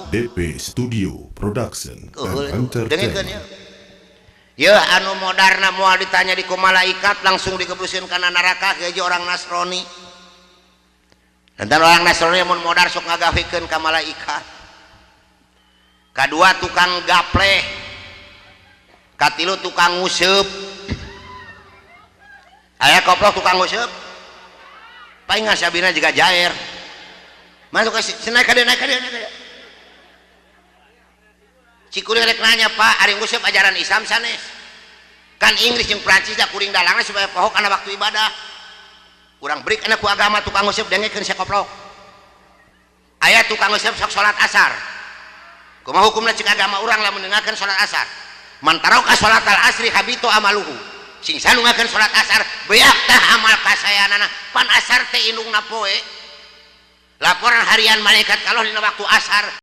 Tuh. DP Studio Production and Dengekeun Entertainment. Ya. Ya, anu modarna moal ditanya di ku malaikat, langsung digebrusin kana neraka ge orang Nasrani. Dan orang Nasrani mun modar sok ngagawekeun ka malaikat. Kadua, tukang gapleh. Katilu, tukang nguseup. Aya koplok tukang nguseup? Palingan sabina juga jair. Masuk ke sini, naik ka dieu, naik ka dieu, naik ka dieu. Cikuring rek nanya, "Pak, ari nguseup ajaran Islam sanes?" Kan Inggris jeung Prancis da kuring dalangna supaya poho kana waktu ibadah. Urang break ku agama tukang nguseup, dengekeun sia koplok. Aya tukang nguseup sok salat asar. Kumaha hukumna cek agama urang lamun dengarkeun salat asar? Man taraka salatal asri habita amaluhu. Sing sanungakeun salat asar beak tah amal kasayanana. Pan asar teh indungna poe. Laporan harian malaikat kalau dina waktu asar.